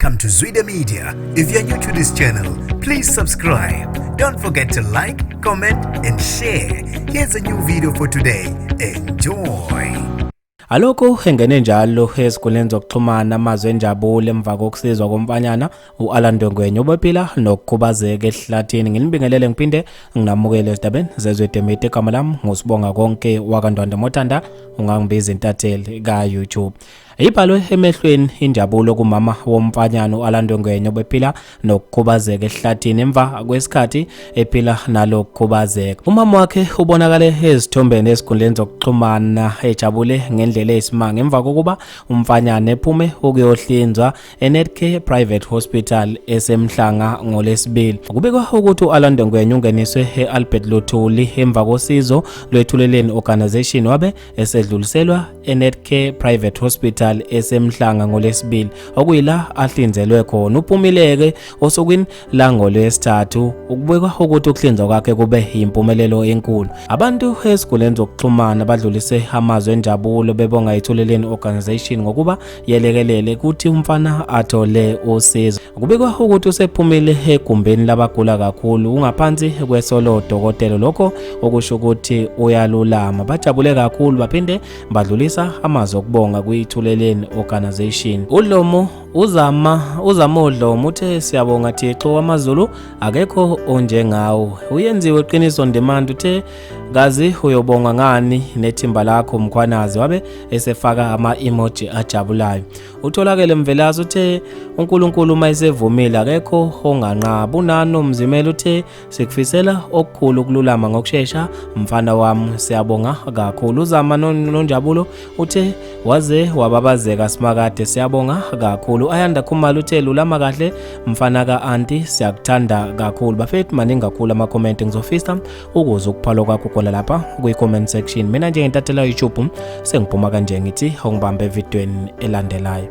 Welcome to Zwida Media. If you're new to this channel, please subscribe. Don't forget to like, comment, and share. Here's a new video for today. Enjoy. Alokhu engene njalo ezinkundleni zokuxhumana amazwi enjabulo emva kokusizwa komfanyana u-Alan Ndongwenye obephila nokukhubazeka ehlathini. Nginibingelele ngiphinde nginamukele ezindabeni zezwe Demete. Igama lami nguSibonga Konke wakaNdwandwe Mothanda, ungangibiza intatheli ka-YouTube. Ibhalwe emehlweni injabulo kumama womfanyana u-Alan Ndongwenye obephila nokukhubazeka ehlathini emva kwesikhathi ephila nalokukhubazeka. Umama wakhe ubonakale ezithombeni ezinkundleni zokuxhumana ejabule ngendlela eyisimanga emva kokuba umfanyana ephume ukuyohlinzwa eNetcare Private Hospital eseMhlanga ngoLwesibili. Kubikwa ukuthi u-Alan Ngwenya ungeniswe e-Albert Luthuli emva kosizo lweThuleleni Organisation, wabe esedluliselwa eNetcare Private Hospital eseMhlanga ngoLwesibili, okuyila ahlinzelwe khona. Uphumile-ke osukwini langolwesithathu. Ukubikwa ukuthi ukuhlinzwa kwakhe kube yimpumelelo enkulu. Abantu ezinkundleni zokuxhumana badlulise amazwi enjabulo bebonga iThuleleni Organisation ngokuba yelekelele ukuthi umfana athole usizo. Kubikwa ukuthi usephumile egumbini labagula kakhulu, ungaphansi kweso lodokotela, lokho okusho ukuthi uyalulama. Bajabule kakhulu baphinde badlulisa amazwi okubonga kwiThuleleni Organisation. Ulomo uzama uzama udlomo uthe siyabonga Thixo wamaZulu, akekho onjengawo. Uyenziwe Qiniso Ndimande uthe kazi uyobonga ngani nethimba lakho Mkhwanazi, wabe esefaka ama-emoji ajabulayo. Utholakele Mvelase uthe uNkulunkulu uma esevumile akekho onganqaba. Unano Mzimela uthe sikufisela okukhulu ukululama ngokushesha mfana wami, siyabonga kakhulu. Uzama Nonjabulo uthe waze wababazeka simakade, siyabonga kakhulu. Ayanda Khumalo uthe lulama kahle mfana ka-anti, siyakuthanda kakhulu. Bafethu, maningi kakhulu ama-comment, ngizofisa ukuze ukuphalwa kwakho khona lapha kwi-comment section. Mina njengentathela YouTube sengiphuma kanje, ngithi ongibambe evidweni elandelayo.